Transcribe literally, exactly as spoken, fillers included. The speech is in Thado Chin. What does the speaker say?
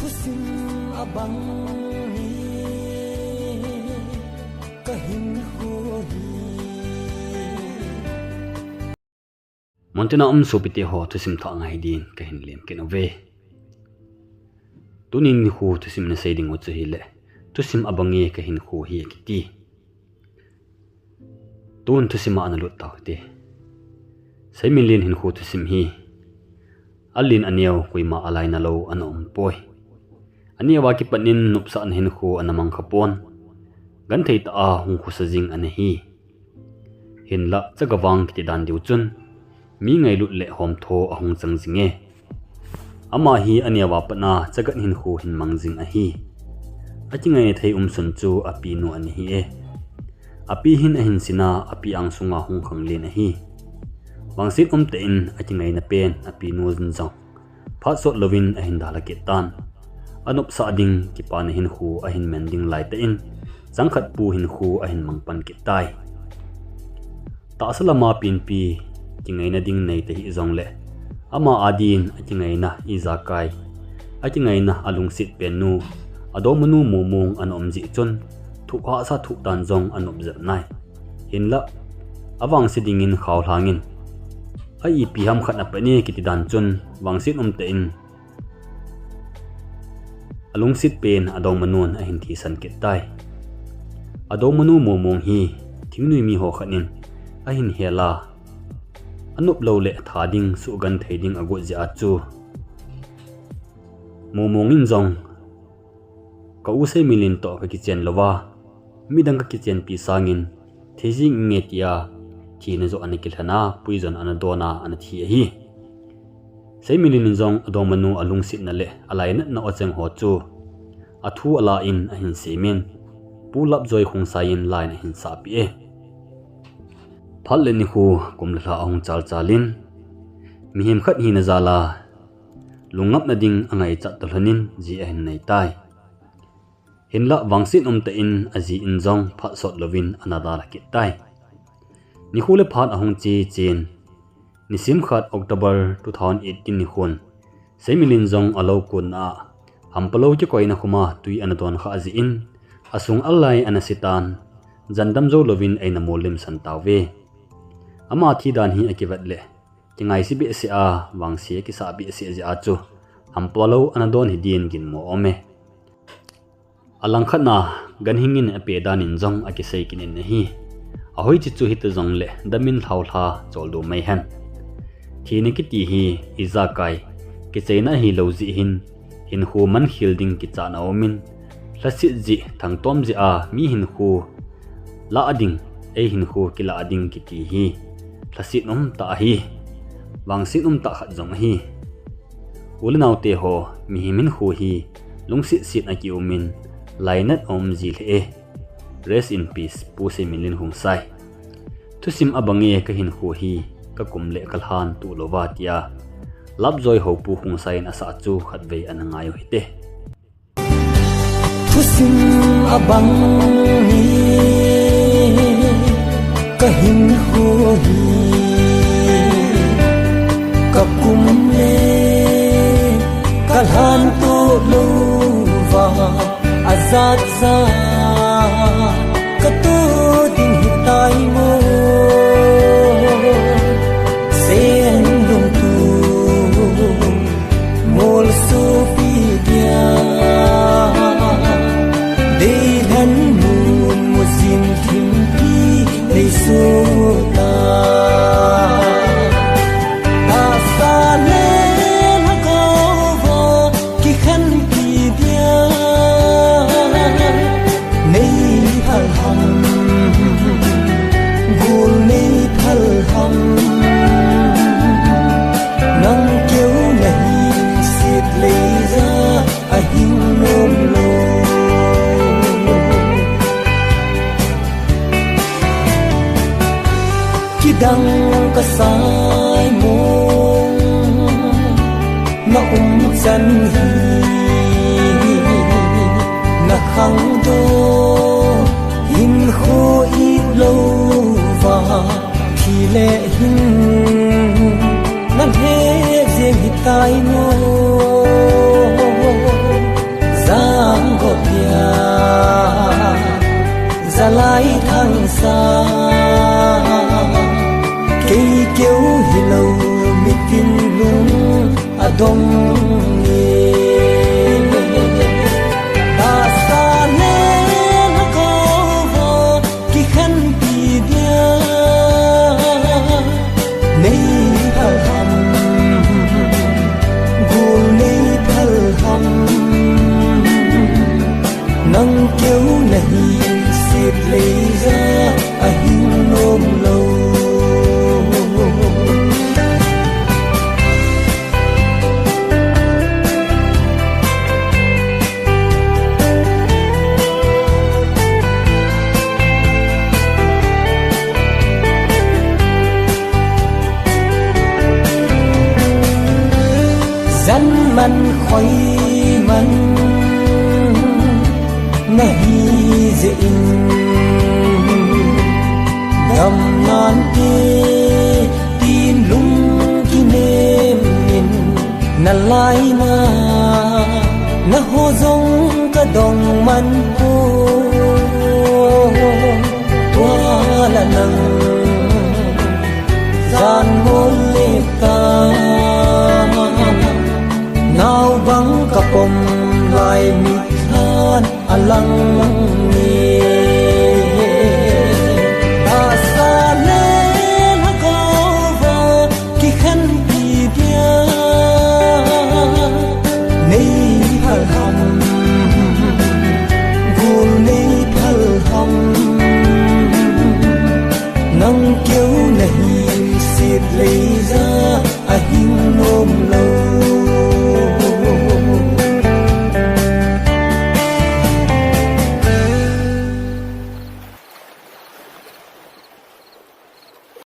Thusim abang hi ka hinkho hi. Muntina um sopite ho thusim thah ngai din kahin lemkit uve. Tunin nikho thusim nasei ding u chu hileh, thusim abang hi ka hinkho hi akiti. Tun thusim a ana lut tau hite. Seiminlen hinkho thusim hi alen aneo koima alainat lou ana umpoi. Aneo a kipat in nopsahna hinkho ana mang khapon. Genthei tah a hung khosa jing ana hi. Hinlah chaga vang kiti dan diu chun mi ngailut le homtho ahung chang jinge. Ama hi aneo a pat a chaga hinkho hin mang jing ahi. Akingaina thei umsun chu apinu ana hi e. Api hin ahin sin a, api angsunga hung khanglen ahi. Vangset umtah in akingaina pen apinu jin jong phat sot louvin ahin dalha kit tan. Anopsah ding kipana hinkho ahin mang ding laitah in, changkhat pu hinkho ahin mang pan kit tai. Tahsa lama penpi kingaina ding nei tahih jongleh, ama adin akingaina ijakai, akingaina alungset pennu, adongmanu Momong ana um jeh chun, thuhahsa thutan jong anop jep nai. Hinlah, avangse dingin khaolhangin, a ipi ham khat apan e kiti dan chun, vangset umtah in alungset pen adongmanun ahin thisan kit tai. Adongmanu Momong hi thingnoi mi ho khat in ahin hel a, anop lou le tha ding suhgenthei ding agot jeh a chu, Momong in jong, ka u Seiminlen toh kakichen louva, midang kakichenpi sangin, thi jing inge tia, thina joh ana kilhen a, poison ana don a, ana thi ahi. Seiminlen in jong adongmanu alungsetna le alainatna o cheng ho chu, athu ala in ahin semin, Pu Lapjoi Khongsai in la in ahin sahpeh e. Phat le nikho kum le lha ahung chalchal in, mihem khat hina jal a, lungngapna ding angaichat toh lhonin ji ahin nei tai. Hinlah vangset umtah in aji in jong phat sot louvin ana dalha kit tai. Nikho le phat ahung che chen, nisim khat October two thousand eighteen nikhon, Seiminlen jong alou konna a, hampa lou kikoina khuma twi ana don khah jeh in, asung alai ana se tan, jan dam jou louvin eina mollimsan tauve. Ama thi dan hi akivet leh, kingaise behseh a, vangse kisah behseh jeh a chu, hampa lou ana don hi din ginmo aume. Alangkhat na, ganhing in apeh dan in jong akisei kit in ahi. Ahoi chi chu hita jongleh, damin lhaolha choldo mai hen. Thina kiti hi, ijakai, kicheina ahilou jeh hin, hinkho mankhel ding kichatna aumin, lhaset jeh, thangtom jeh a, mi hinkho lah ding, ei hinkho kilah ding kiti hi, lhaset umtah ahi, vangset umtah khat jong ahi. U le naote ho, mihem hinkho hi, lungsetset a kiumin, lainat aum ji lheh e. Rest in peace, Pu Seiminlen Khongsai. Thusim abang e ka hinkho hi, ka kum le ka lhan tuh louva tia, Lapjoi Houpu Khongsai in asah chu khatvei ana ngai u hite. Thusim abang hi, ka hinkho hi, ka kum le ka lhan tuh louva, ajat jat katoh ding hitai mo. Sen lungtup, molsopi dia, deilhen mun mujin thimpi nei sota. Tahsa le lhagao va kikhenpi dia, nei phal ham, gul nei phal ham. Nang keu nahi sit leija ahing nom lou. Kidang kasai mong na um chan hi, na khangdoh hinkho it louva, thi le hing na lheh jeng hitai mo. lang,